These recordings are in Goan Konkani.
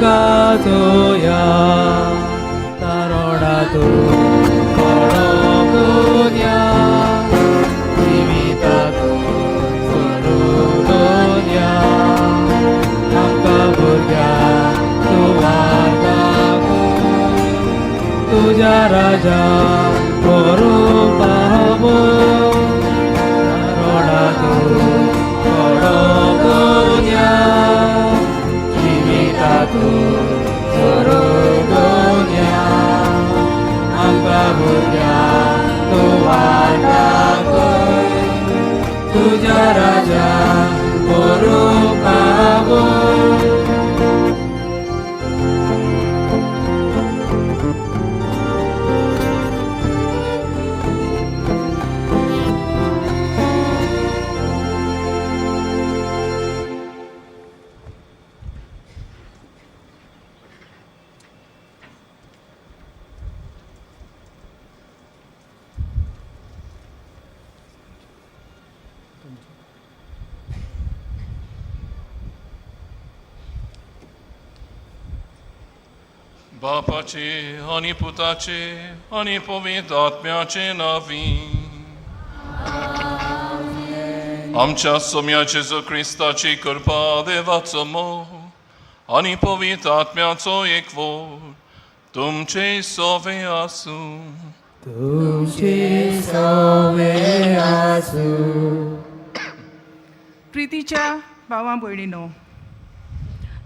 गाजोया तारोडा तूं पळोवया जिविता तूं सोडून आमकां भुरग्यांक तूं वाटागो तुज्या राजा करूं पावो तारोडा तूं पळोवया जिविता तूं सोडून आमकां भुरग्यांक तूं वाटागो तुज्या राजा करूं पावो. बापाचे आनी पुताचे आनी पवित्र आत्म्याचे नांवी. आमच्या सोम्या जेजू क्रिस्ताची कृपा, देवाचो मोग आनी पवित्र आत्म्याचो एकवट तुमचे सोवे आसूं. तुमचे सवे आसूं. प्रितीच्या भावा भयणीनो,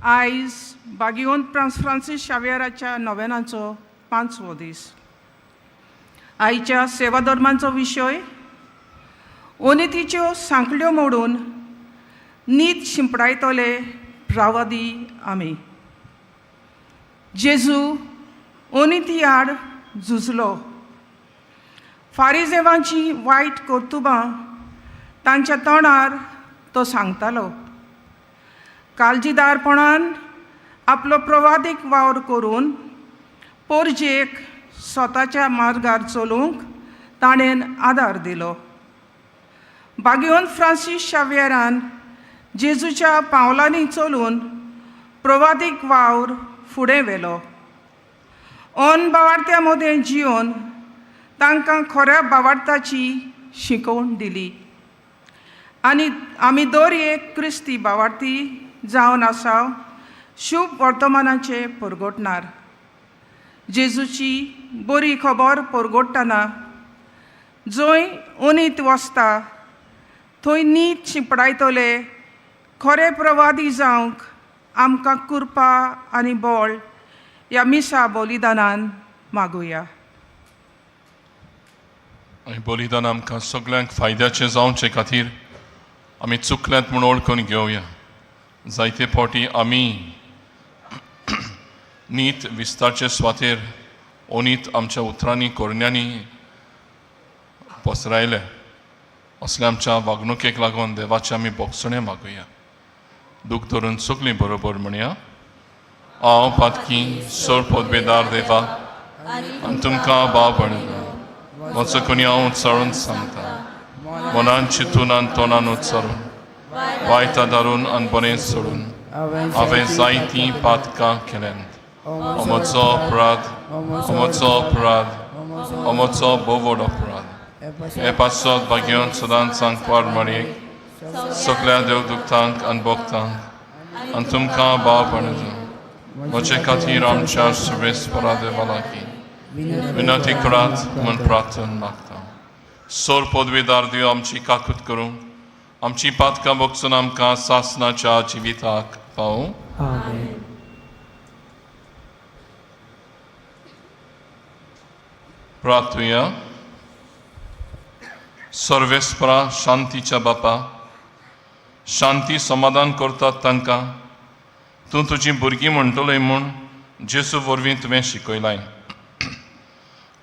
आयज बागियोन फ्रांसीस शावियराच्या नोवेनाचो पांचवो दीस. आयच्या सेवा धर्मांचो विशय, ओनितीच्यो सांकड्यो मोडून नीत शिंपडायतले प्रावादी आमी. जेजू ओनिती आड झुजलो. फारिजेवांची वायट कर्तुबां तांच्या तोंडार तो सांगतालो. काळजीदारपणान आपलो प्रवादीक वावर करून पोरजेक स्वताच्या मार्गार चलूंक ताणें आदार दिलो. बागियोन फ्रांसीस शावियरान जेजूच्या पावलांनी चलून प्रवादीक वावर फुडें व्हेलो. अन बावार्थ्या मदें जियोन तांकां खऱ्या बावार्थाची शिकोवण दिली आनी आमी दर एक क्रिस्ती बावार्थी जावन आसा शुभ वर्तमानाचे परगटणार. जेजूची बरी खबर परगट्टना जंय अनीत वसता थंय नीत शिंपडायतले खरे प्रवादी जावंक आमकां कृपा आनी बळ ह्या मिसा बलिदानान मागुया. आनी बलिदान आमकां सगल्यांक फायद्याचें जावचे खातीर आमी चुकल्यात म्हूण वळखून घेवया. जायते फावटी आमी नीत विस्तारचे सुवातेर ओनीत आमच्या उतरांनी करण्यांनी पसरायले. असल्या आमच्या वागणुकेक लागून देवाचे आमी बोगसणें मागुया. दूख धरून सगळीं बरोबर म्हणया, हांव पातकी सोर पदवेदार देवा आनी तुमकां भाव भयणीनो, म्हजो कोणी हांव उच्चारून सांगता, मनान चिंतून आनी तोंडान उच्चारून, वायट धरून आनी बरें सोडून हांवें जायतीं पातकां केल्यांत. म्हजो अपराध, म्हजो अपराध, म्हजो भोव व्हड अपराध. हे पासत भाग्योन सदांच सांगपार मरयेक, सगळ्या देवदुतांक आनी भक्तांक आनी तुमकां भाव भयणीनो, म्हजे खातीर आमच्या सर्वेस्परा देवा लागीं विनंती करात म्हूण प्रार्थना मागता. सोर पदवीदार देव आमची काकूत करूं, आमची पातकां भोगसून आमकां सासनाच्या जिविताक पावूं. आमेन. प्रार्थुया. सर्वेस्परा, शांतीच्या बापा, शांती समाधान करतात तांकां तूं तुजी भुरगीं म्हणटलय म्हूण जेजू वरवीं तुवें शिकयलाय.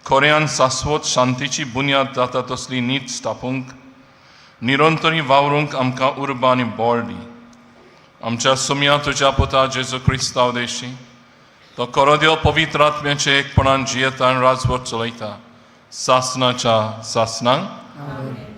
खऱ्यान शाश्वत शांतीची बुन्याद जाता तसली नीत स्थापूंक निरंतरी वावरूंक आमकां उर्बा आनी बळ दी. आमच्या सुमया तुज्या पुता जेजू क्रिस्तांव देशी तो खरो देव पवित्र आत्म्याचे एकपणान जियेता आनी राजवट चलयता सासनाच्या सासनांक. आमेन.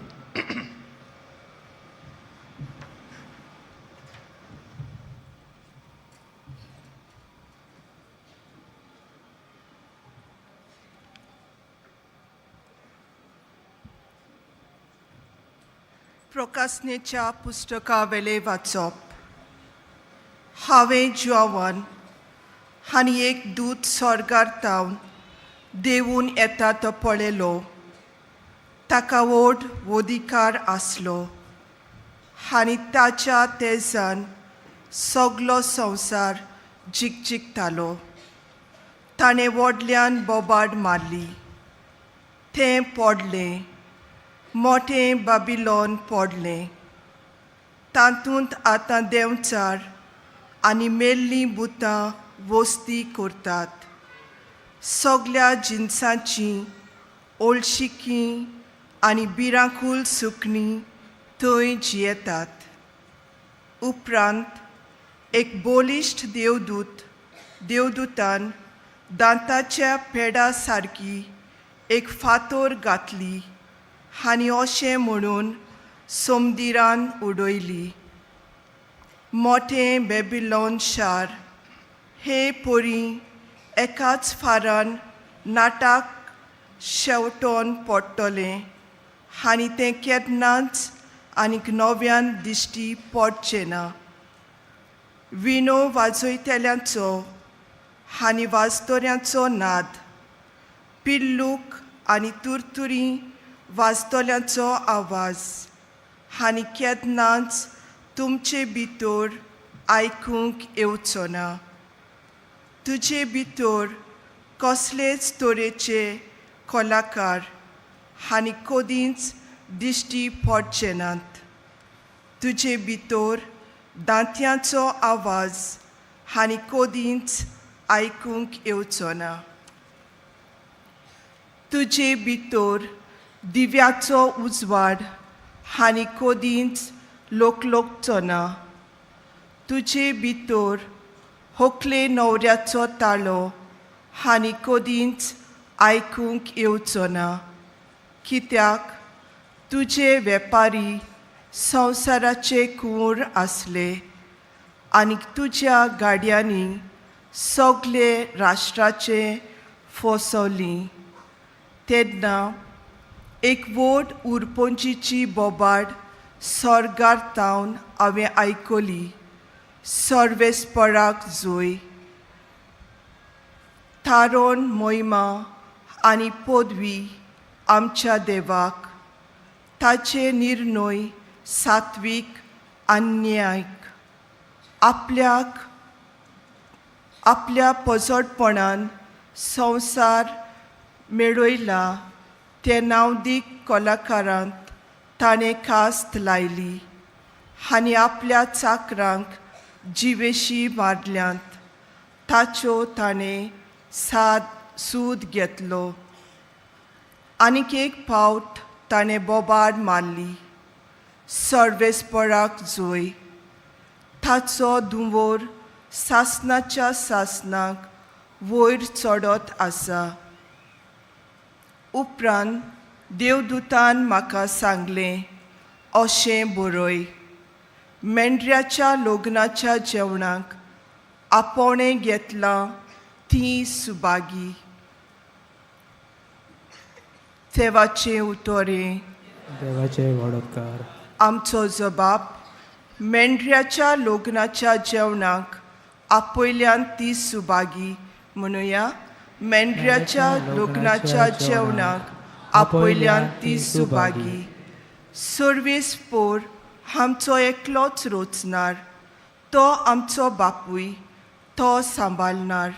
प्रकासनेच्या पुस्तका वेले वाचप. हांवें जेवण आनी एक दूत स्वर्गार तावन देवून येता तो पळयलो. ताका व्हड अधिकार आसलो आनी ताच्या तेजान सगलो संवसार जिकजिकतालो. ताणें व्हडल्यान बोबाड मारली, तें पडलें, मोठें बाबिलोन पडलें. तातूंत आतां देंवचार आनी मेल्लीं भुतां वस्ती करतात. सगल्या जिनसांची ओळशिकी आनी भिरांकूळ सुकणीं थंय जियेतात. उपरांत एक बळिश्ट देवदूतान दांताच्या पेडा सारकी एक फातोर घातली आनी अशें म्हणून समुद्रान उडयली, मोठें बेबिलोन शार हे परी एकाच फारान नाटाक शेंवटोन पडटलें आनी तें केन्नाच आनीक नव्यान दिश्टी पडचें ना. विणो वाजयतल्यांचो आनी वाजतोऱ्यांचो नाद, पिल्लूक आनी तुरतुरी वाजतल्यांचो आवाज आनी केन्नाच तुमचे भितर आयकूंक येवचो ना. तुजे भितर कसलेच तरेचे कलाकार आनी कदींच दिश्टी पडचे नात. तुजे भितर दांत्यांचो आवाज आनी कदींच आयकूंक येवचो ना. तुजे भितर दिव्याचो उजवाड आनी कदींच लोकलोकचो ना. तुजे भितर होकले न्हवऱ्याचो ताळो आनी कदींच आयकूंक येवचो ना, कित्याक तुजे वेपारी संवसाराचे कुंवर आसले आनी तुज्या गाडयांनी सगळे राष्ट्राचे फसवली. तेन्ना एक व्हड उरपोंजीची बोबाड स्वर्गार तावन हांवें आयकली, सर्वेस्पराक जोय, थारोन मोहिमा आनी पदवी आमच्या देवाक, ताचे निर्णय सात्वीक आनी न्यायीक. आपल्याक आपल्या पोजडपणान संवसार मेळयला ते नावदीक कलाकारांत ताणें कास्त लायली आनी आपल्या चाकरांक जिवेशी मारल्यांत ताच्यो ताणें साद सूद घेतलो. आनीक एक फावट ताणें बोबाड मारली, सर्वेस्पराक जोय, ताचो धुंवोर सासनाच्या सासनाक वयर चडत आसा. उपरांत देवदूतान म्हाका सांगलें, अशें बरय, मेंढऱ्याच्या लग्नाच्या जेवणाक आपोवणें घेतलां तीं सुभागी. देवाचें उतोरें. देवाचे व्हड उपकार. आमचो जबाब, मेंढऱ्याच्या लग्नाच्या जेवणाक आपयल्यान ती सुभागी. म्हणुया, मेंढऱ्याच्या लग्नाच्या जेवणाक आपयल्यान ती सुभागी. सर्वेस पोर आमचो एकलोच रोचणार, तो आमचो बापूय, तो सांबाळणार.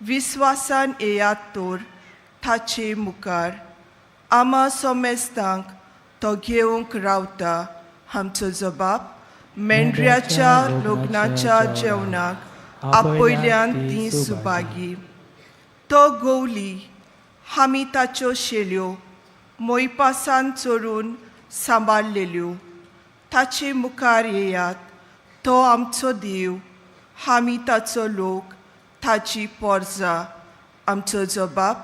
विस्वासान येयात तर ताचे मुखार, आमा सोमेस्तांक तो घेवंक रावता. आमचो जबाब, मेंढऱ्याच्या लग्नाच्या जेवणाक आपयल्यान ती सुभागी. तो गोवली, आमी ताच्यो शेल्यो मोयपासान चोरून सांबाळलेल्यो. ताचे मुखार येयात, तो आमचो देव, आमी ताचो लोक, ताची पोरजा. आमचो जबाब,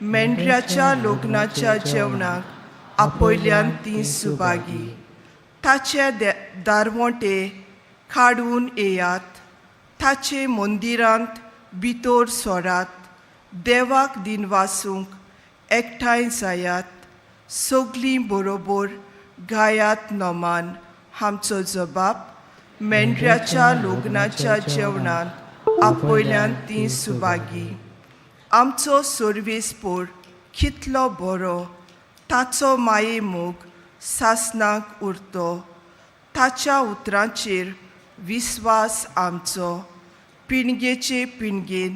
मेंढऱ्याच्या लग्नाच्या जेवणाक आपयल्यान ती सुभागी. ताचे दारवंटे काडून येयात, ताचे मंदिरांत भितर सोरात, देवाक दिनवासूंक एकठांय जायात, सगलीं बरोबर. गायात नोमान आमचो जबाब मेंढऱ्याच्या लग्नाच्या जेवणांत आपयल्यान ती सुभागी. आमचो सर्वेस्पोर कितलो बरो, ताचो माये मोग सासनाक उरतो. ताच्या उतरांचेर विस्वास आमचो, पिणगेचे पिणगेन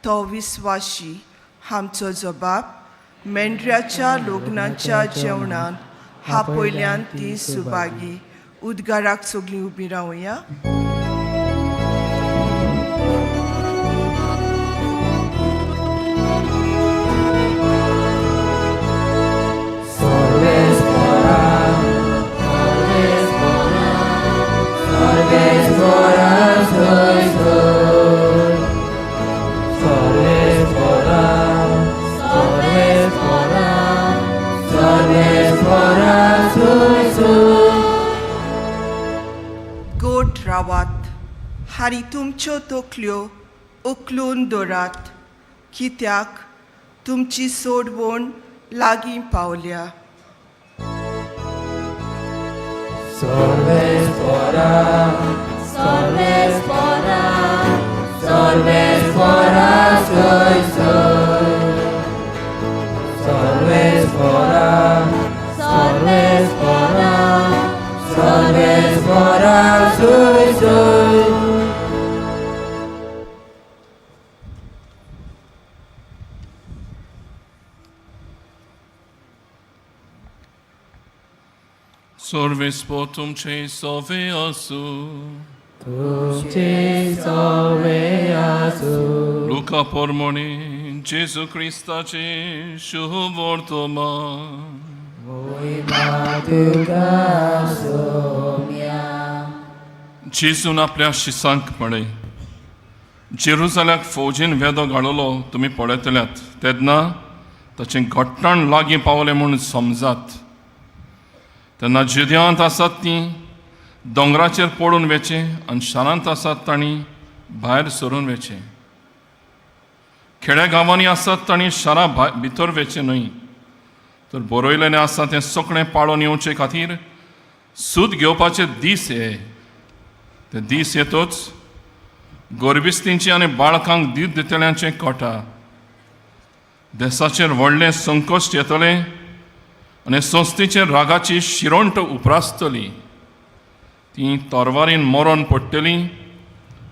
तो विस्वाशी. आमचो जबाब मेंढऱ्याच्या लग्नाच्या जेवणांत आपयल्यान ती सुभागी. उद्गाराक सगळीं उबी रावया. गोट रावात आनी तुमच्यो तकल्यो उखलून दवरात, कित्याक तुमची सोडवण लागीं पावल्या. सर्वेस्पोर तुमचे सोवे आसूं. तुमचे सवे आसूं. लुका पोरमोणी जेजू क्रिस्ताचे शुभवर्तमान. मोहिमा तुका सोम्या. जेजून आपल्या शिसांक म्हळें, जेरुजाल्याक फौजीन वेदो घाळलो तुमी पळयतल्यात तेन्ना ताचें घट्टाण लागीं पावलें म्हूण समजात. तेन्ना जुद्यांत आसात तीं दोंगराचेर पडून वेचें आनी शारांत आसात तांणी भायर सरून वेचें. खेड्या गांवांनी आसात तांणी शारां भितर वेचें न्हय. तर बरयलेलें आसा तें सगळें पाळोन येवचे खातीर सूद घेवपाचे दीस हे. ते दीस येतोच गोरबिस्तींची आनी बाळकांक दूद दितल्यांचें कोटा. देसाचेर व्हडलें संकश्ट येतलें आनी संस्थेचेर रागाची शिरोंट उप्रासतली. तीं तरवारीन मरोन पडटलीं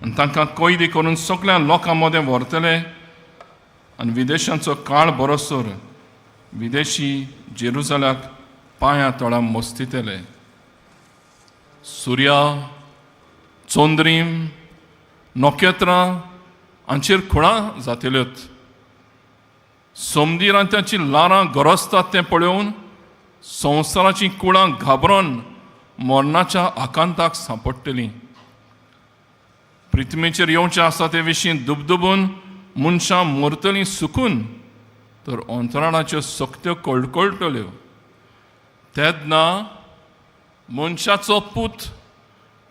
आनी तांकां कैदी करून सगळ्या लोकां मदें व्हरतले आनी विदेशांचो काळ बरोसर विदेशी जेरुजाल्याक पांयां तळां मस्तितले. सुर्या, चंद्रीम, नखेत्रां हांचेर खुणां जातल्योत. समदिरान तांची ल्हारां गरजतात तें पळोवन संवसाराचीं कुळां घाबरून मरणाच्या आकांताक सांपडटलीं. पृथ्वीचेर येवचें आसा ते विशीं दुबदुबून मनशां मरतलीं सुकून, तर अंतराळाच्यो सक्त्यो कळकळटल्यो. तेन्ना मनशाचो पूत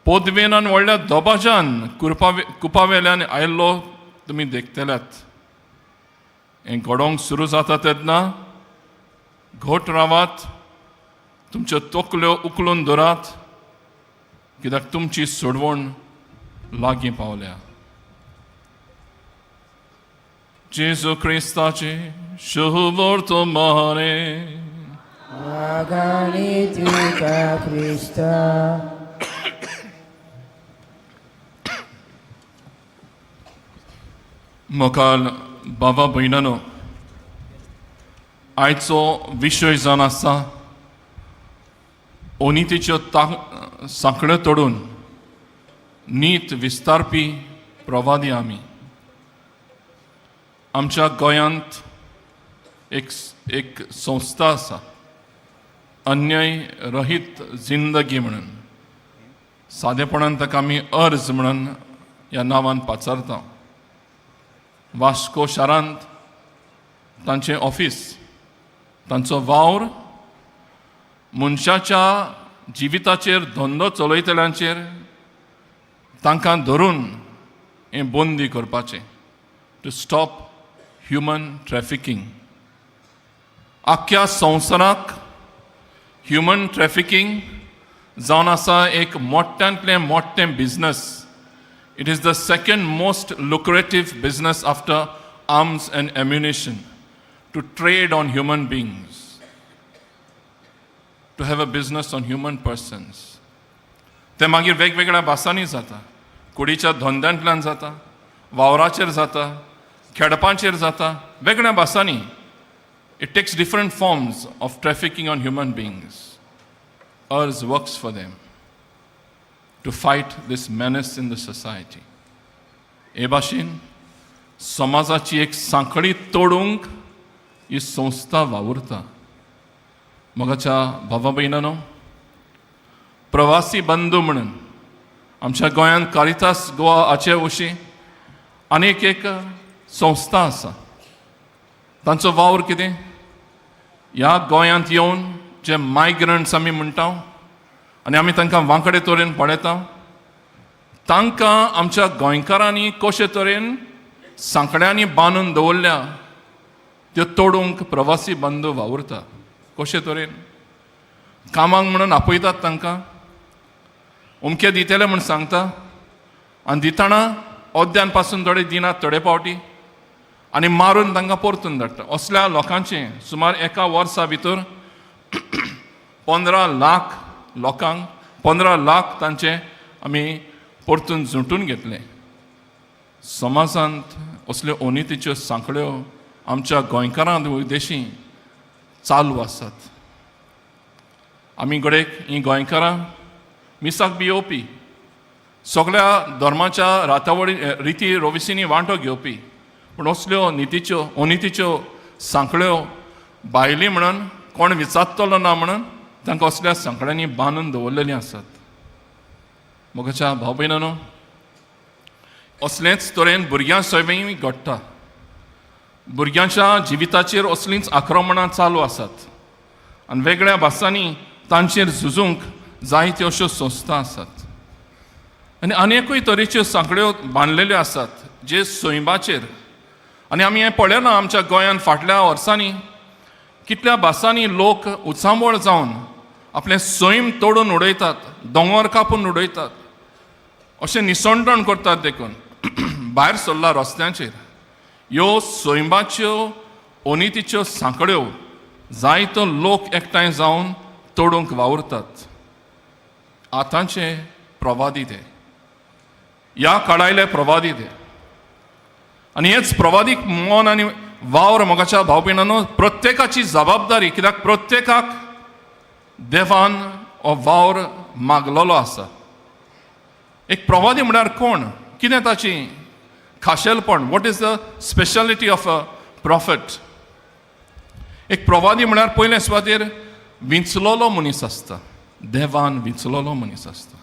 पदवेन आनी व्हडल्या दबाज्यान कुपावेल्यान आयिल्लो तुमी देखतल्यात. हें घडोवंक सुरू जाता तेन्ना घट रावात, तुमच्यो तकल्यो उखलून धरात, कित्याक तुमची सोडवण लागीं पावल्या. जेजू क्रिस्ताचे शुभवर्तमाने. आगाणी तुका क्रिस्ता. मोकाल बाबा भयणानो, आयचो विशय जावन आसा अनितीच्यो सांकड्यो तोडून नीत विस्तारपी प्रवादी आमी. आमच्या गोंयांत एक एक संस्था आसा, अन्याय रहीत जिंदगी म्हणून. सादेपणान ताका आमी अर्ज म्हणून ह्या नांवान पाचारता. वास्को शारांत तांचें ऑफीस, तांचो वावर मनशाच्या जिविताचेर धंदो चलयतल्यांचेर तांकां धरून हें बंदी करपाचें, टू स्टॉप ह्युमन ट्रॅफिकींग. आख्ख्या संवसाराक ह्युमन ट्रॅफिकींग जावन आसा एक मोट्यांतलें मोठें business. It is the second most lucrative business after arms and ammunition, to trade on human beings, to have a business on human persons. तें मागीर वेगवेगळ्या भासांनी जाता, कुडीच्या धंद्यांतल्यान जाता, वावराचेर जाता, खेडपांचेर जाता, वेगळ्या भासांनी. It takes different forms of trafficking on human beings. URS works for them to fight this menace in the society. हे भाशेन समाजाची एक सांखळी तोडूंक ही संस्था वावुरता. मोगाच्या भावा भयणांनो, प्रवासी बंधू म्हणून आमच्या गोंयांत कारितास गोवा हाचे वशीं आनीक एक संस्था आसा. तांचो वावर कितें? ह्या गोंयांत येवन जे मायग्रंट्स आमी म्हणटा आनी आमी तांकां वांकडे तरेन पळयता, तांकां आमच्या गोंयकारांनी कशे तरेन सांकड्यांनी बांदून दवरल्या त्यो तोडूंक प्रवासी बंधू वावुरता. कशे तरेन कामाक म्हणून आपयतात तांकां, अमके दितले म्हूण सांगता आनी दितना अद्यान पासून थोडे दिनात थोडे फावटी आनी मारून तांकां परतून धाडटा. असल्या लोकांचें सुमार एका वर्सा भितर 15 लाख लोकांक, 15 लाख तांचे आमी परतून झुटून घेतले. समाजांत असल्यो अनितीच्यो सांकळ्यो आमच्या गोंयकारांत उद्देशी चालू आसात. आमी घडयेक हीं गोंयकारां मिसाक बी येवपी, सगळ्या धर्माच्या रातावळी रिती रोविसींनी वांटो घेवपी, पूण असल्यो नितीच्यो अनितीच्यो सांकळ्यो भायली म्हणून कोण विचारतलो ना म्हणून तांकां असल्या सांकड्यांनी बांदून दवरलेलीं आसात. मोगाच्या भाव भयणांनो, असलेच तरेन भुरग्यां सयबीं घडटा. भुरग्यांच्या जिविताचेर असलींच आक्रमणां चालू आसात आनी वेगळ्या भासांनी तांचेर झुजूंक जायत्यो अश्यो संस्था आसात आनी अनेकूय तरेच्यो सांकड्यो बांदलेल्यो आसात जे सैमाचेर. आनी आमी हें पळयलां, आमच्या गोंयांत फाटल्या वर्सांनी कितल्या भासांनी लोक उचांबळ जावन आपलें सैम तोडून उडयतात, दोंगर कापून उडयतात, अशें निसणटण करतात. देखून भायर सरला रस्त्यांचेर. ह्यो सैमाच्यो अनितीच्यो सांकड्यो जायतो लोक एकठांय जावन तोडूंक वावुरतात. आतांचे प्रवादी ते, ह्या काळायले प्रवादी ते आनी हेच प्रवादीक मन आनी वावर, मोगाच्या भाव भयणांनो, प्रत्येकाची जबाबदारी, कित्याक प्रत्येकाक देवान हो वावर मागलेलो आसा. एक प्रवादी म्हळ्यार कोण? कितें ताची खाशेलपण? What is the speciality of a prophet? एक प्रवादी म्हळ्यार पयले सुवातेर विंचलोलो मनीस आसता. देवान विंचलोलो मनीस आसता,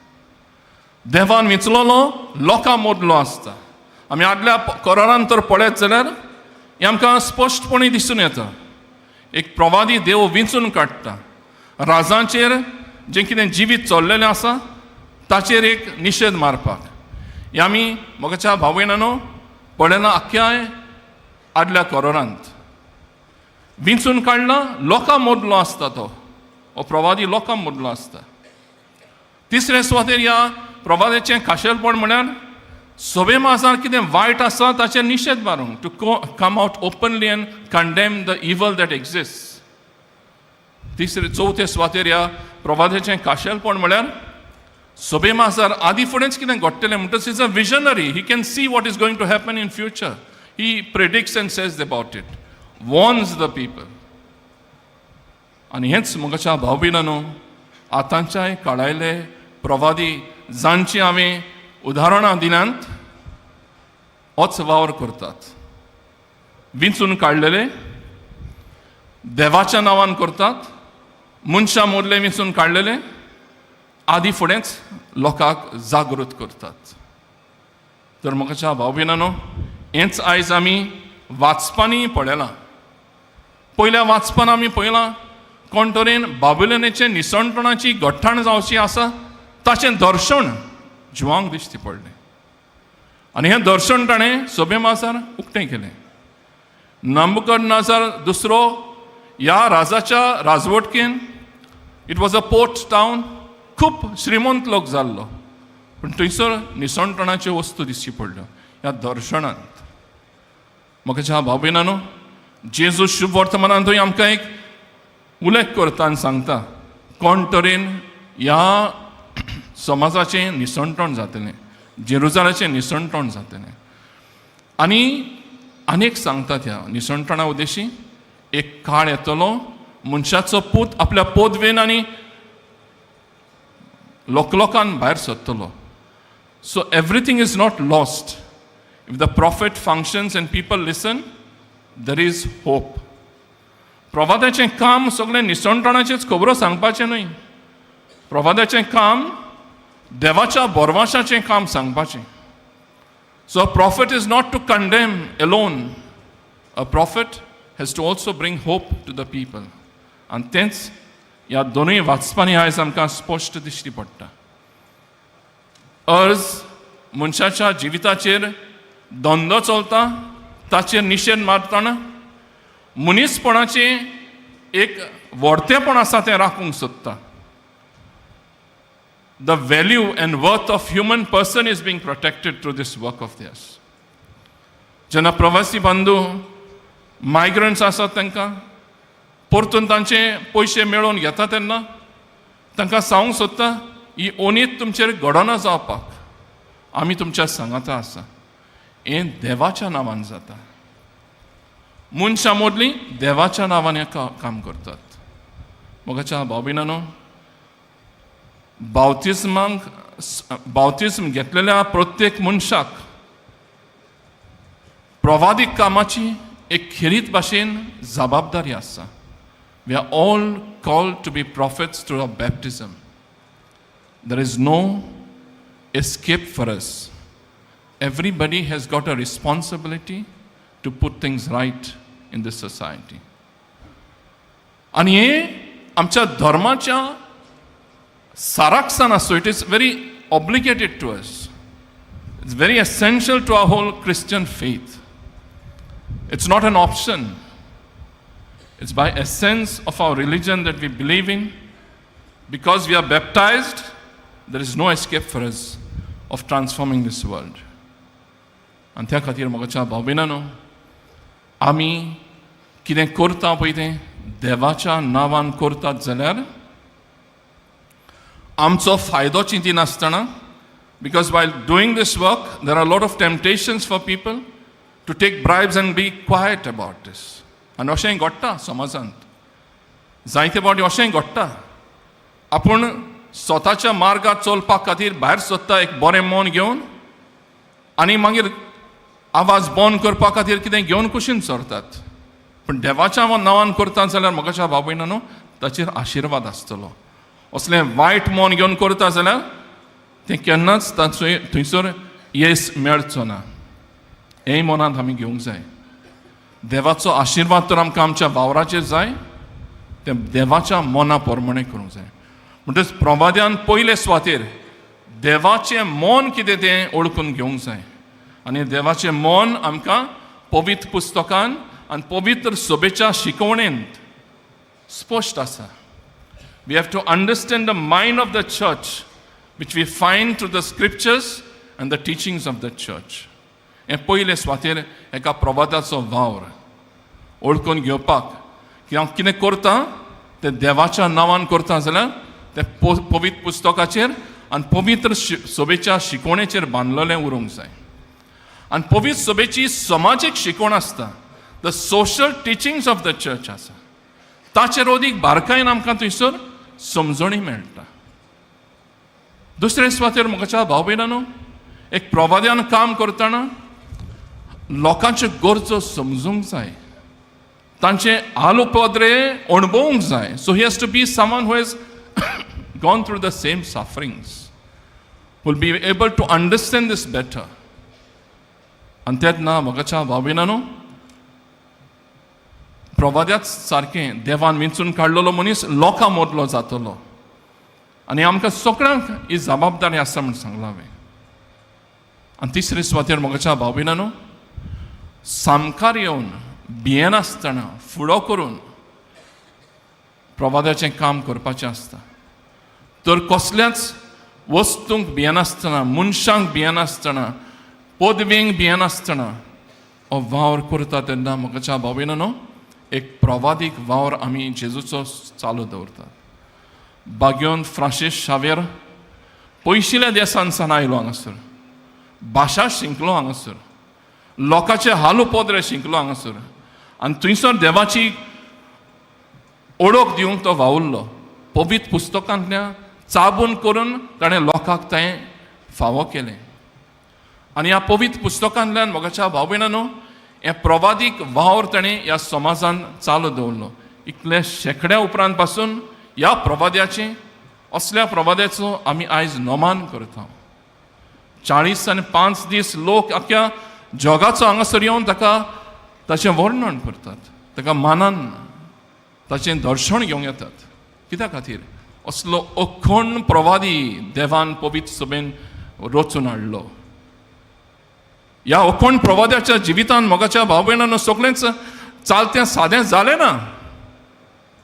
देवान विंचलोलो लोकां मदलो आसता. आमी आदल्या करारान तर पळयत जाल्यार हें आमकां स्पश्टपणी दिसून येता. एक प्रवादी देव विंचून काडटा राजांचेर जें कितें जिवीत चल्लेलें आसा ताचेर एक निशेध मारपाक. हें आमी, मोगाच्या भाव भयणांनो, पळयलां आख्ख्याय आदल्या करारांत. विंचून काडला, लोकां मदलो आसता तो. हो प्रवादी लोकां मदलो आसता. तिसरे सुवातेर ह्या प्रवादाचें खाशेलपण म्हळ्यार सभे माजार कितें वायट आसा ताचेर निशेध मारूंक, to come out openly and condemn the evil that exist. तिसरे चवथे सुवातेर ह्या प्रवादाचें खाशेलपण म्हळ्यार सभे माजार आदी फुडेंच कितें घडटलें म्हणटच is a visionary. He can see what is going to happen in future. He predicts and says about it, warns the people. आनी हेंच, मोगाच्या भाव भयणांनो, आतांच्याय काळायले प्रवादी जांची हांवें उदाहरणां दिल्यांत होच वावर करतात. विंचून काडलेले, देवाच्या नांवान करतात, मनशां मदले विंचून काडलेले, आदी फुडेंच लोकांक जागृत करतात. तर मोगाच्या भाव भयणांनो, हेंच आयज आमी वाचपांनी पळयलां. पयल्या वाचपान आमी पळयलां कोण तरेन बाबुलनाचें निसणपणाची गठ्ठाण जावची आसा ताचें दर्शन जिवांक दिश्टी पडलें आनी हें दर्शन ताणें सभे माजार उक्तें केलें. नबूकदनेझर दुसरो ह्या राजाच्या राजवटकेन It was a port town. खूब श्रीमंत लोक जाल्लो, पूण थंयसर निसणटणाच्यो वस्तू दिसची पडल्यो ह्या दर्शनांत. म्हाका भाव भयणांनो, जेजू शुभ वर्तमानांतूय आमकां एक उल्लेख करता आनी सांगता कोण तरेन ह्या समाजाचें निसणटण जातलें, जेरुजालाचें निसणटण जातलें. आनी आनीक सांगता, त्या निसणटणा उद्देशी एक काळ येतलो, मनशाचो पूत आपल्या पोदवेन आनी लोकलोकान भायर सरतलो. So everything is not lost. If the prophet functions and people listen, there is hope. प्रवादाचें काम सगळें निसणटणाचेच खबरो सांगपाचें न्हय. प्रवादाचें काम देवाच्या बोरवाशाचें काम सांगपाचें. So a prophet is not to condemn alone. A prophet has to also bring hope to the people. आनी तेंच ह्या दोनूय वाचपांनी आयज आमकां स्पश्ट दिश्टी पडटा. अर्ज मनशाच्या जिविताचेर धंदो चलता ताचेर निशेध मारतना मनीसपणाचें एक व्हडतेपण आसा तें राखूंक सोदता. The value and worth of human person is being protected through this work of theirs. जेन्ना प्रवासी बंधू, मायग्रंट्स आसात, तांकां परतून तांचे पयशे मेळोवन घेता तेन्ना तांकां सांगूंक सोदता, ही ओनीत तुमचेर घडना जावपाक आमी तुमच्या सांगाता आसा. हें देवाच्या नांवान जाता. मनशां मदलीं देवाच्या नांवान हें काम करतात. मोगाच्या भाव भयणांनो, बावतिज्माक बावतिज्म घेतलेल्या प्रत्येक मनशाक प्रवादीक कामाची एक खेरीत भाशेन जबाबदारी आसा. We are all called to be prophets through a baptism. There is no escape for us. Everybody has got a responsibility to put things right in this society. आनी हें आमच्या धर्माच्या साराकसान आसतो. It is very obligated to us. It's very essential to our whole Christian faith. It's not an option. It's by essence of our religion that we believe in. Because we are baptized, there is no escape for us of transforming this world. आनी त्या खातीर मोगाच्या भाव भयणांनो, आमी कितें करता पळय तें देवाच्या नांवान करतात जाल्यार आमचो फायदो चिंतिनासतना, because while doing this work there are lot of temptations for people to take bribes and be quiet about this. आनी अशेंय घडटा समाजांत, जायते फावटी अशेंय घडटा. आपूण स्वताच्या मार्गार चलपा खातीर भायर सोदता एक बरें मन घेवन आनी मागीर आवाज बंद करपा खातीर कितें घेवन कुशीन सरतात. पूण देवाच्या नांवान करता जाल्यार, मोगाच्या भाव भयणांनो, ताचेर आशिर्वाद आसतलो. असलें वायट मन घेवन करता जाल्यार तें केन्नाच ताचो थंयसर येस मेळचो ना. हेंय मनांत आमी घेवंक जाय. देवाचो आशिर्वाद तर आमकां आमच्या वावराचेर जाय, तें देवाच्या मना प्रमाणें करूंक जाय. म्हणटच प्रवाद्यान पयले सुवातेर देवाचें मन कितें तें वळखून घेवंक जाय. आनी देवाचें मन आमकां पवित्र पुस्तकान आनी पवित्र सभेच्या शिकवणेंत स्पश्ट आसा. We have to understand the mind of the church, which we find through the scriptures and the teachings of the church. हें पयले सुवातेर एका प्रवादाचो वावर वळखून घेवपाक की हांव कितें करता तें देवाच्या नांवान करता जाल्यार तें पवित्र पुस्तकाचेर आनी पवित्र सभेच्या शिकवणेचेर बांदलेलें उरूंक जाय. आनी पवित्र सभेची समाजीक शिकवण आसता, the social teachings of the church आसा, ताचेर अदीक बारकायेन आमकां थंयसर समजणी मेळटा. दुसरे सुवातेर, म्हज्या भाव भयणांनो, एक प्रवाद्यान काम करतना लोकांच्यो गरजो समजूंक जाय, तांचे हाल उपद्रे अणभवूंक जाय. So he has to be someone who has gone through the same sufferings, will be able to understand this better. आनी तेन्ना, मोगाच्या भाव भयणांनो, प्रवाद्याच सारकें देवान विंचून काडलेलो मनीस लोकां मदलो जातलो आनी आमकां सगळ्यांक ही जबाबदारी आसा म्हूण सांगलां हांवें. आनी तिसरे सुवातेर, मोगाच्या भाव भयणांनो, सामकार येवन भियेनासतना फुडो करून प्रवाद्याचें काम करपाचें आसता. तर कसल्याच वस्तूंक भियेनासतना, मनशांक भियेनासतना, पदवेंक भियेनासतना हो वावर करता तेन्ना म्हज्या भाव न्हू एक प्रवादीक वावर आमी जेजूचो चालू दवरतात. बाग्योन फ्रांसीस शावेर पयशिल्या देसान सान आयलो हांगासर, भाशा शिंकलो हांगासर, लोकांचे हाल उपद्रे शिंकलो हांगासर आनी थंयसर देवाची ओळख दिवंक तो वावुरलो. पवित्र पुस्तकांतल्या चाबून करून ताणें लोकांक तें फावो केलें. आनी ह्या पवित्र पुस्तकांतल्यान मोगाच्या भाव भयणांनो हें प्रवादीक वावर ताणें ह्या समाजान चालू दवरलो. इतले शेंकड्या उपरांत पासून ह्या प्रवाद्याचें, असल्या प्रवाद्याचो आमी आयज नमान करता. 45 दीस लोक आख्या जगाचो हांगासर येवन ताका ताचें वर्णन करतात, ताका मानान ताचें दर्शन घेवंक येतात. कित्या खातीर? असलो अखंड प्रवादी देवान पवित्र सभेन रचून हाडलो. ह्या अखंड प्रवाद्याच्या जिवितान मोगाच्या भाव भयणांनो सगळेंच चालतें सादें जालें ना,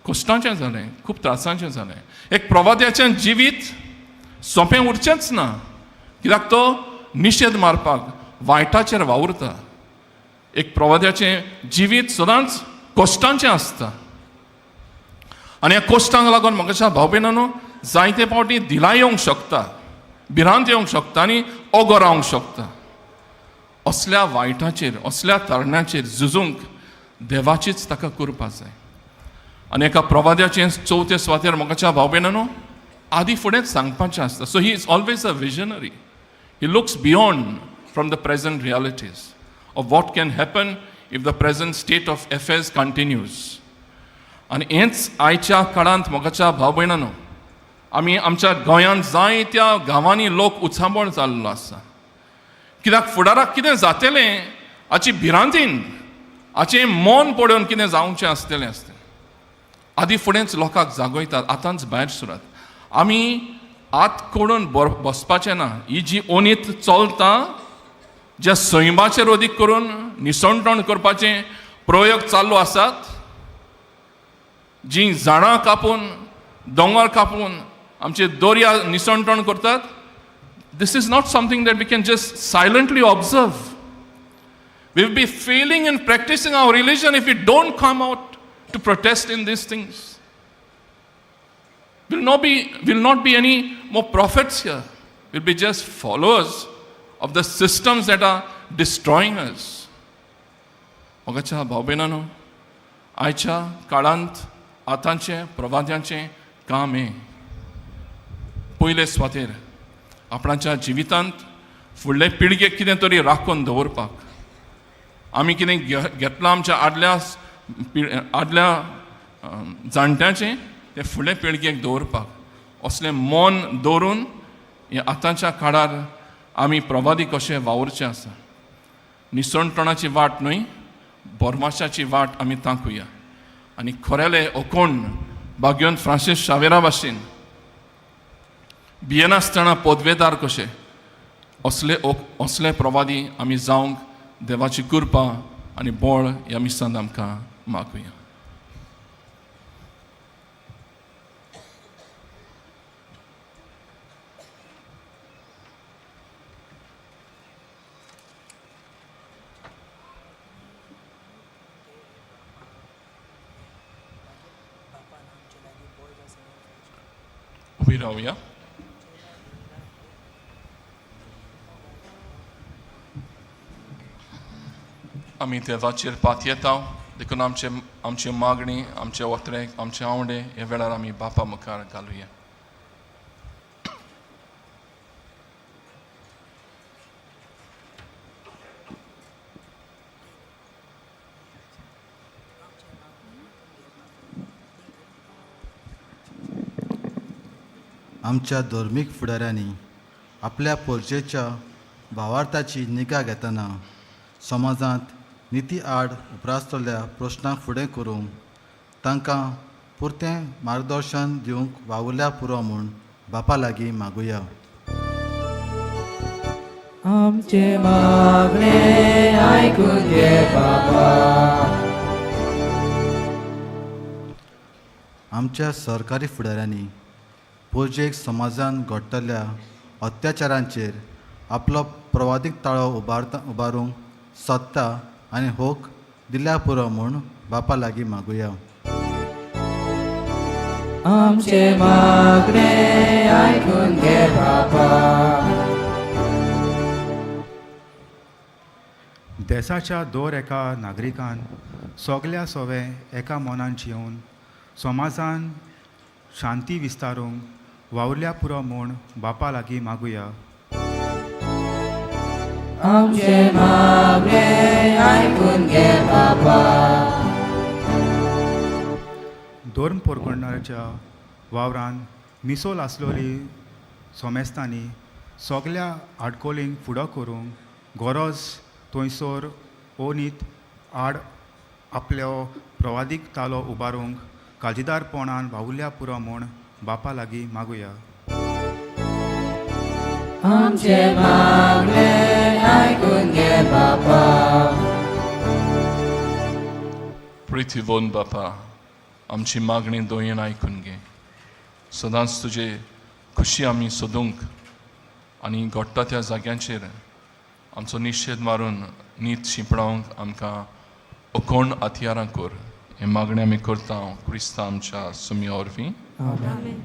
कश्टांचें जालें, खूब त्रासांचें जालें. एक प्रवाद्याचें जिवीत सोंपें उरचेंच ना, कित्याक तो निशेध मारपाक वायटाचेर वावुरता. एक प्रवाद्याचें जिवीत सदांच कश्टांचें आसता आनी ह्या कश्टांक लागून म्हाका भाव भयणांनो जायते फावटी दिलाय येवंक शकता, भिरांत येवंक शकता आनी ओगो रावंक शकता. असल्या वायटाचेर, असल्या तरण्याचेर झुजूंक देवाचीच ताका कृपा जाय. आनी एका प्रवाद्याचें चवथे सुवातेर म्हाका भाव भयणांनो आदी फुडेंच सांगपाचें आसता. So he is always a visionary. He looks beyond from the present realities of what can happen if the present state of affairs continues. आनी हेंच आयच्या काळांत मोगाच्या भाव भयणांनो आमी आमच्या गोंयांत जायत्या गांवांनी लोक उचांबळ जाल्लो आसा. कित्याक फुडाराक कितें जातलें हाची भिरांतीन, हाचें मन पळोवन कितें जावचें आसतलें आसता. आदी फुडेंच लोकांक जागयतात, आतांच भायर सरात. आमी आत करून बसपाचें ना. ही जी ओनीत चलता, ज्या सैमाचेर अदीक करून निसणटण करपाचे प्रयोग चालू आसात, जीं झाडां कापून, दोंगर कापून आमचे दर्या निसणटण करतात, this is not something that we can just silently observe. We will be failing in practicing our religion if we don't come out to protest in these things. Will not be any more prophets here. We'll be just followers of the systems that are destroying us. मोगाच्या भाव भयणांनो आयच्या काळांत आतांचें प्रवाद्यांचें काम हें पयले सुवातेर आपणाच्या जिवितांत फुडले पिळगेक कितें तरी राखून दवरपाक. आमी कितें घेतलां आमच्या आदल्या आदल्या जाणट्यांचें तें फुडले पिळगेक दवरपाक असलें मन दवरून हे आतांच्या काळार आमी प्रवादी कशें वावुरचें आसा. निसणटणाची वाट न्हय, बोरमाशाची वाट आमी तांकुया आनी खरेले ओकोण बाग्योन फ्रांसीस शावेरा भाशेन भियेनासतना पदवेदार कशे असले असले प्रवादी आमी जावंक देवाची कृपा आनी बळ ह्या मिसांत आमकां मागुया. उबी रावया. आमी देवाचेर पातयेता देखून आमचे आमची मागणी, आमचे ओत्रे, आमचे आंवडे ह्या वेळार आमी बापा मुखार घालुया. आमच्या धर्मीक फुडाऱ्यांनी आपल्या पोरजेच्या भावार्थाची निगा घेतना समाजांत निती आड उप्रासतल्या प्रश्नांक फुडें करूंक तांकां पुरतें मार्गदर्शन दिवंक वावुरल्या पुरो म्हूण बापा लागीं मागुया. आमचें मागणें आयकून घे बाबा. आमच्या सरकारी फुडाऱ्यांनी पोरजेक समाजान घडटल्या अत्याचारांचेर आपलो प्रवादीक ताळो उबारता उबारूंक सत्ता आनी होक दिल्या पुरो म्हूण बापा लागीं मागुया. आमचे मागणे आयकून घे बापा. देसाच्या दर एका नागरिकान सगल्या सोवे एका मनान जियोवन समाजान शांती विस्तारूंक वावुरल्या पुरो म्हूण बापा लागीं मागुया. आमचे मागणे आयकून घे बापा. धर्म पोरकोणाच्या वावरान मिसोल आसलोली सोमेस्तांनी सगल्या आडकोलींक फुडो करूंक गरज थंयसर ओनीत आड आपलो प्रवादीक तालो उबारूंक काळजीदारपणान वावुरल्या पुरो म्हूण बापा लागीं मागुया. आमचे मागणे आयकून घे बापा. प्रिथिवोन बापा, आमची मागणी दोयेन आयकून घे. सदांच तुजे खुशी आमी सोदूंक आनी घडटा त्या जाग्यांचेर आमचो निशेध मारून नीत शिंपडावंक आमकां अकोण हत्यारां कर. हें मागणें आमी करता क्रिस्तांव आमच्या सुम्या वरवीं. आमेन.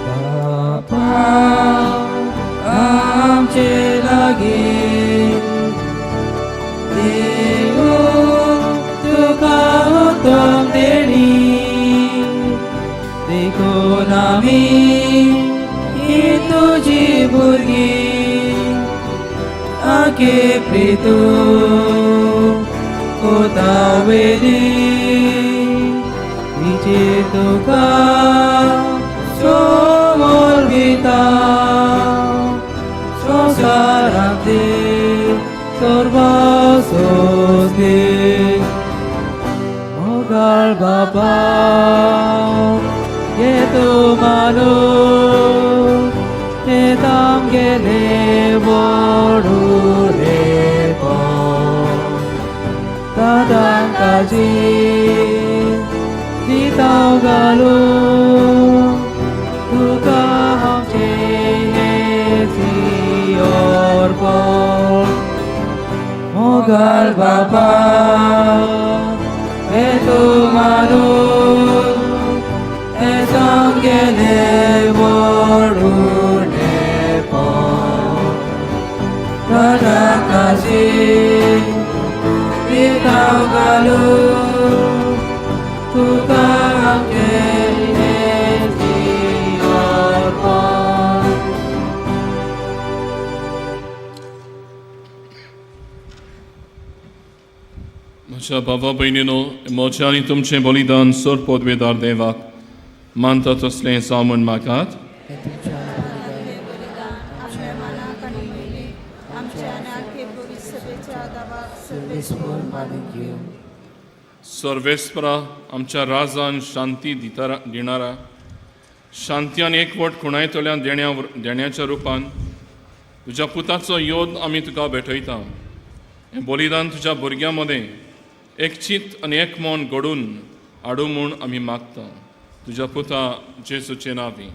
बापा आमचे लागीं देव तुका उत्तम देणी देखून आमी ही तुजी भुरगीं आगे प्रितू कोतावेली तिचे तुका समर्पिता संसारांतले सर्व सोसले. मोगाळ बाबा ये तूं मानू ते तामगेले वडुलेपण दादांकाजी दिताव घालू तुका आमचे हें अर्पण. मोगाळ बाबा हे तूं मानू हे सामगेले वडुलेपण दादांकाजी दिताव घालू तुका आमचें हें अर्पण. म्हज्या भावा भयणीनो, म्हजें आनी तुमचें बलिदान सर पदवेदार देवाक मानता तसलें जावं म्हूण मागात. आपल्या मनाक आनी मेले आमच्या आनी आखे पवित्र सभेच्या दावाक सर्वेस्पर मानून घेवं. सर्वेस्परा आमच्या राजान शांती दितारा दिणारा शांती आनी एकवट खुणायतल्या देण्या देण्याच्या रुपान तुज्या पुताचो योद आमी तुका भेटयता. हें बलिदान तुज्या भुरग्यां मदें एक चित आनी एक मन घडून हाडूं म्हूण आमी मागता तुज्या पुता जेजूचे नांवी.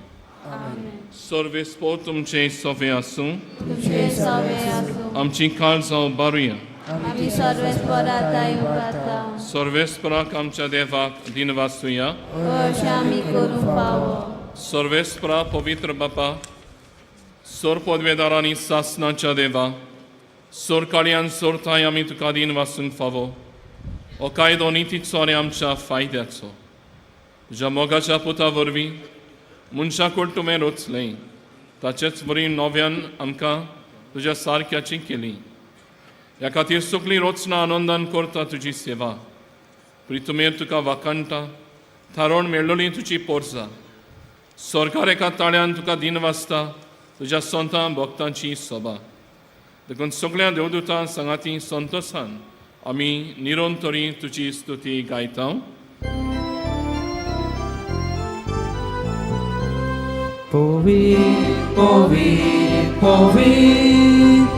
सर्वेस्पोर तुमचें सोफें आसूं. तुमचे सवे आसूं. आमची काळजां उबारुया. आमी सर्वेस्पराताय उबारता. सर्वेस्पराक आमच्या देवाक दिनवासुया. अशें आमी करूंक फावो. सर्वेस्परा पवित्र बापा, सोर पदवेदार आनी सासनाच्या देवा, सोर काळयान सोरताय आमी तुका दीन वासूंक फावो. हो कायदो नितीचो आनी आमच्या फायद्याचो. तुज्या मोगाच्या पुता वरवीं मनशाकूड तुवें रचलें ताचेच वरवीं नव्यान आमकां तुज्या सारक्याची केली. ह्या खातीर सगळीं रचना आनंदान करता तुजी सेवा. प्रितुमेर तुका वाखाणटा थारोवन मेळ्ळली तुजी पोरसा. सरकार एका ताळ्यान तुका दिन वाचता तुज्या संतां भक्तांची सभा. देखून सगळ्या देवदूतां सांगाती संतोसान आमी निरंतरी तुजी स्तुती गायता. पवीत पवीत पवीत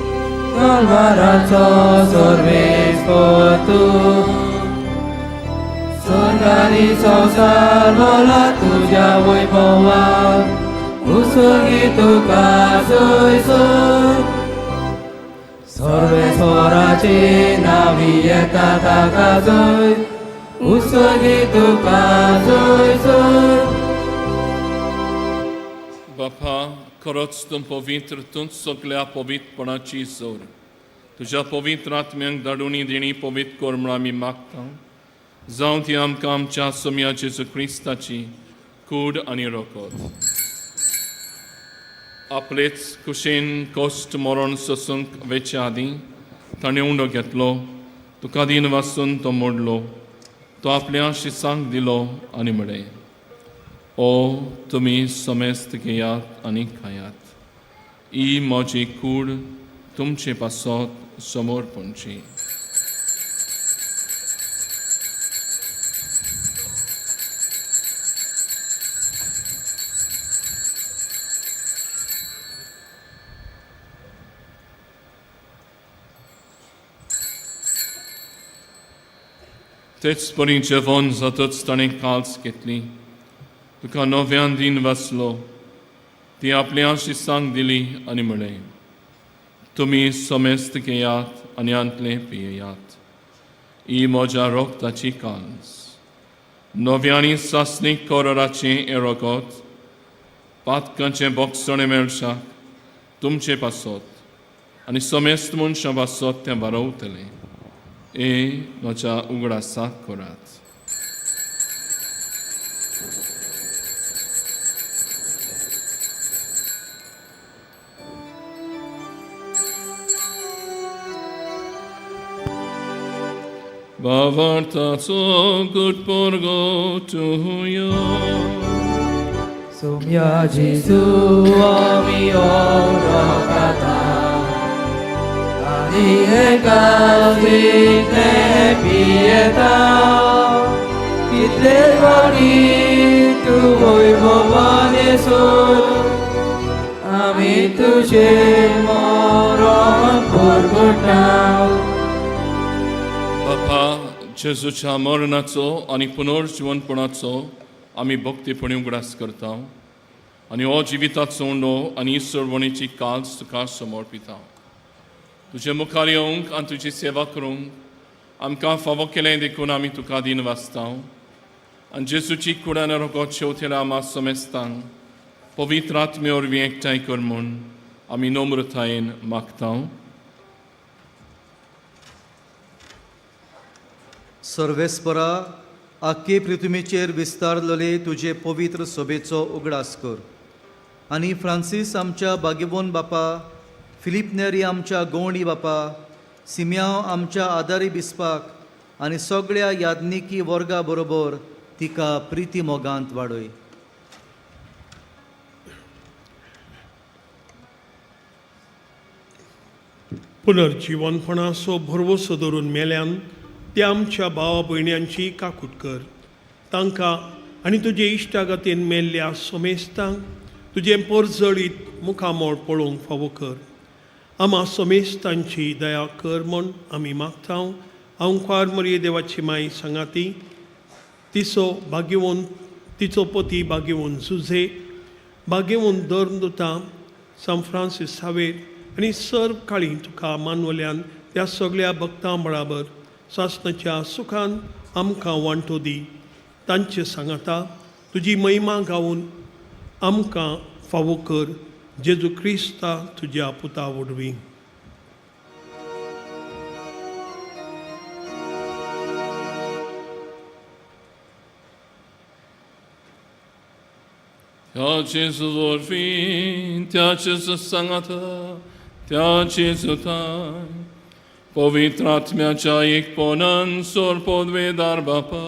तलवाराचो सर्वेस्पर तूं स्वर्गानी संवसार भरला तुज्या वैभवान उसगी तुका सोय सोय सर्वेस्पराची नावी येता ताका जोय उसगी तुका जोय जोय. बापा, खरोच तूं पवित्र, तूंच सगल्या पवित्रपणाची जोर. तुज्या पवित्र आत्म्यांक धाडून दिणी पवित्र कर म्हूण आमी मागता. जावं ती आमकां आमच्या सोम्या जेजू क्रिस्ताची कूड आनी रोकोत. आपलेच कुशीन कश्ट मरण सोसूंक वेचे आदीं ताणें उंडो घेतलो, तुका दीन वासून तो मोडलो, तो आपल्या शिसांक दिलो आनी म्हळें, ओ तुमी समेस्त घेयात आनी खायात, ही म्हजी कूड तुमचे पासत समोर पणची. तेच परी जेवण जातच ताणें काल्स घेतली, तुका नव्यान दीन वाचलो, ती आपल्या शिसांक दिली आनी म्हळें, तुमी समेस्त घेयात आनी आंतले पियेयात, ही म्हज्या रोगताची काल्स, नव्यानी सासणीक कोराचें हें रोगत पातकांचें बोगसणें मेळशाक तुमचे पासत आनी समेस्त मनशां पासत तें बरोवतलें. ए म्हज्या उगडासाक करात. भावार्थाचो गुटपोरगो तुया. सोम्या जेजू आमी ओळखता आनी एकाच जितलें पियेता, कितले फावटी तूं वैभवान येसर आमी तुजें मरण परगटा. बापा, जेजूच्या मरणाचो आनी पुनर्जिवनपणाचो आमी भक्तीपणी उगडास करता आनी हो जिविताचो उंडो आनी सरवणीची काल्स तुका समर्पिता. तुजे मुखार येवंक आनी तुजी सेवा करूंक आमकां फावो केलें देखून आमी तुका दीन वाचता आनी जेजूची कुडान रोगत शेवतेल्या आमा समेस्तांक पवित्र आत्मे वरवीं एकठांय कर म्हूण आमी नम्रतायेन मागता. सर्वेस्परा, आख्खे पृथ्वीचेर विस्तारलेले तुजे पवित्र सभेचो उगडास कर आनी फ्रांसीस आमच्या बागेबोन बापा, फिलीप नेरी आमच्या गवणी बापा, सिम्यांव आमच्या आदारी बिस्पाक आनी सगळ्या याज्ञिकी वर्गा बरोबर तिका प्रिती मोगांत वाडय. पुनर्जिवनपणाचो भरवसो धरून मेल्यान त्या आमच्या भावा भयण्यांची काकूट कर. तांकां आनी तुजे इश्टागतीन मेल्ल्या समेस्तांक तुजें परजळीत मुखामळ पळोवंक फावो कर. आमा समेस्तांची दया कर म्हूण आमी मागता. आंवकार मरिये देवाची माई सांगाती, तिचो भाग्यवंत तिचो पती भाग्यवंत जुझे, भाग्यवंत धर्मदुता सांत फ्रांसीस सावेर आनी सर्व काळी तुका मानवल्यान त्या सगळ्या भक्तां बराबर सासणाच्या सुखान आमकां वांटो दी. तांचे सांगाता तुजी महिमा गावन आमकां फावो कर, जेजू क्रिस्ता तुज्या पुता वरवीं. त्या जेजू वरवीं, त्या जेजू सांगाता, त्या जेजुतान, पवित्र आत्म्याच्या एकपणान सोर पदवेदार बापा,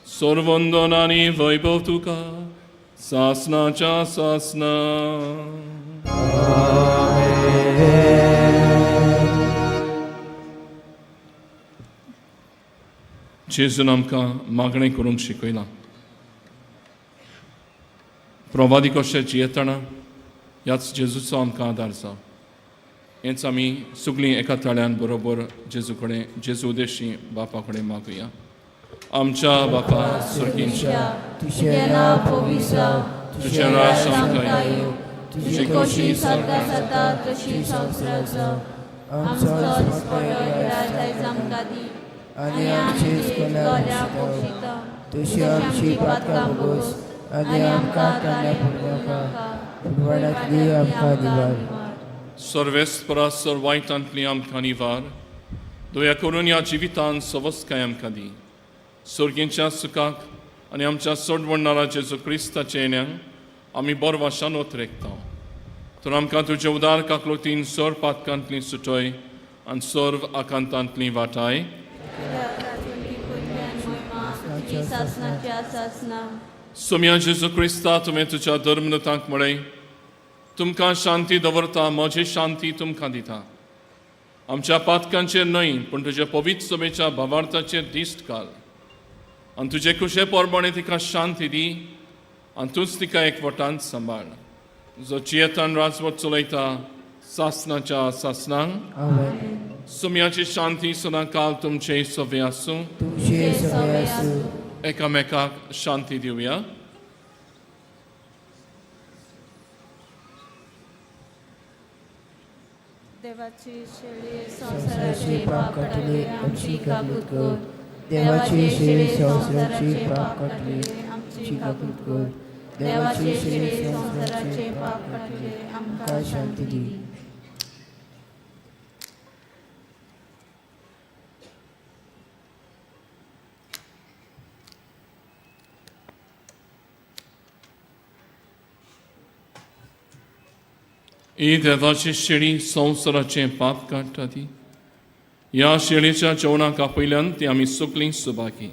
सर्वंदन आनी वैभव तुका सासनाच्या सासना. जेजून आमकां मागणें करूंक शिकयलां. प्रवादी कशें जियेतना ह्याच जेजूचो आमकां आदार जावं. हेंच आमी सगळीं एका ताळ्यान बरोबर जेजू कडेन, जेजू उदेशी बापा कडेन मागुया. आमच्या बापा सर्गींच्या, तुजें नांव पवित्र जावं, तुजें राज आमकां येवं, तुजी खोशी स्वर्गात जाता तशी संवसारात जावं. आमचो दिसपट्टो ग्रास आयज आमकां दी, आनी आमची चुकल्यां बक्षिता तशी आमची पातकां भोगोस, आनी आमकां तान्या पडूं नाका, पूण वाड्यांतली आमकां निवार. सर्वेस्परा सर वायटांतली आमकां निवार. दया करून ह्या जिवितान सवस्काय आमकां दी. सर्गींच्या सुखाक आनी आमच्या सोडवणणारा जेजू क्रिस्ताच्या येण्याक आमी बरवाशान ओतरेकता. तर आमकां तुजे उदार काकलोतीन सर पातकांतली सुटय आनी सर्व आकांतांतली वाटाय. तुजी सासनाच्या सासना. सोम्या जेजू क्रिस्ता, तुवें तुज्या धर्मदूतांक म्हळें, तुमकां शांती दवरता, म्हजी शांती तुमकां दिता. आमच्या पातकांचेर न्हय, पूण तुज्या पवित्र सभेच्या भावार्थाचेर दिश्ट घाल आनी तुजे खुशे प्रमाणे तिका शांती दी आनी तूंच तिका एकवटान सांबाळ, जो जियेतान राजवट चलयता सासनाच्या सासनांक. आमेन. सुम्याची शांती सदां काल तुमचे सवे आसूं. तुमचे सगळे आसूं. एकामेकाक शांती दिवया. देवाची शेळी संवसाराचे पाप काडटले, आमची काकूत कर. देवाची शेळी संवसाराचे पाप काडटले, आमची काकूत कर. देवाची शेळी संवसाराचे पाप काडटले, आमकां शांती दी. ही देवाची शेळी संवसाराचें पाप काडटा ती. ह्या शेळीच्या जेवणाक आपयल्यान ती आमी सगळीं सुभागी.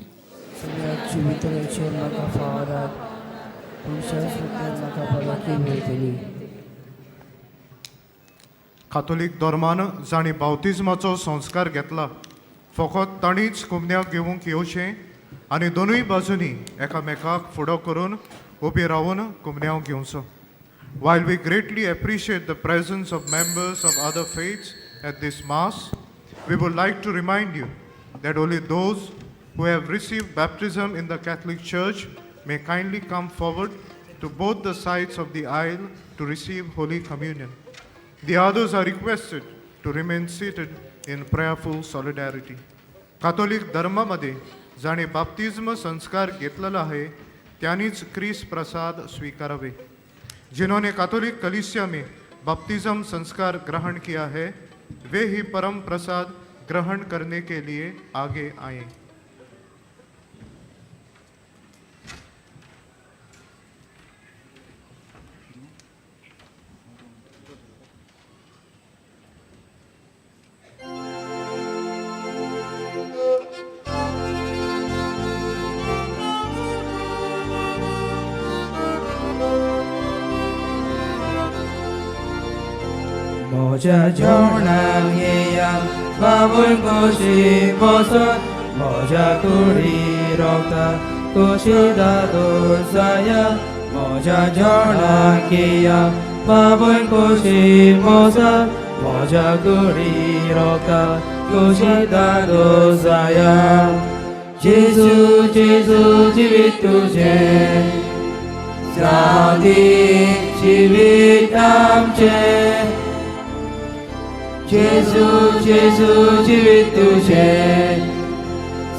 सगळ्याची भितरचे म्हाका फावनात, पूण शाश्वतान म्हाका भलायकी मेळटली. कातोलीक धर्मान जांणी बावतिज्माचो संस्कार घेतला फकत तांणीच कुमन्याक घेवंक येवचें आनी दोनूय बाजूंनी एकामेकाक फुडो करून उबी रावन कुमन्यांव घेवचो. While we greatly appreciate the presence of members of other faiths at this Mass, we would like to remind you that only those who have received baptism in the Catholic Church may kindly come forward to both the sides of the aisle to receive Holy Communion. The others are requested to remain seated in prayerful solidarity. Catholic धर्मामध्ये जाणे बाप्तिज्म संस्कार घेतलेला आहे त्यांनीच क्रिस प्रसाद स्वीकारावे. जिन्होंने कैथोलिक कलीसिया में बपतिज्म संस्कार ग्रहण किया है, वे ही परम प्रसाद ग्रहण करने के लिए आगे आएं. म्हज्या जेवणाक येया, बाबूल कशी बसत, म्हज्या कुडी रोगता कशी दादोस जाया. म्हज्या जेवणाक येया, बाबूल कशी बसत, म्हज्या कुडी रोगता कशी दादोस जाया. जेजू जेजू जिवीत तुजें, जावं दी जिवीत आमचें. जेजू जेजू जिवीत तुजें,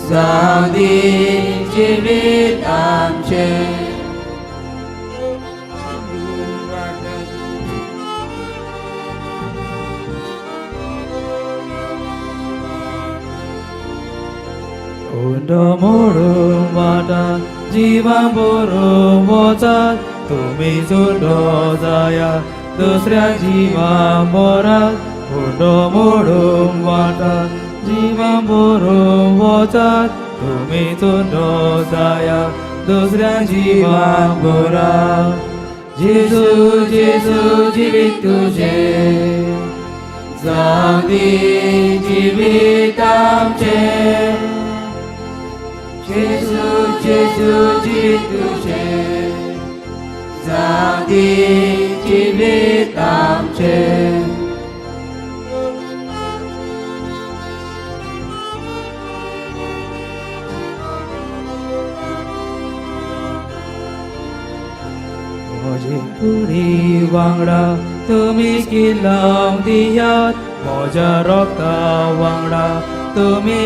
जावं दी जिवीत आमचें. उंडो मोडूंक वाटा जिवां बरोवंक वचात, तुमी सुंडो जाया दुसऱ्या जिवां बोरात. उंडो मोडूंक वाटा जिवां बरोवंक वचात, तुमी सुंडो जाया दुसऱ्या जिवां बोरात. जेजू जेजू जिवीत तुजें, जावं दी जिवीत आमचें. जेजू जेजू जिवीत तुजें, जावं म्हजे कुडी वांगडा तुमी किल्लांव दियात, म्हज्या रोगता वांगडा तुमी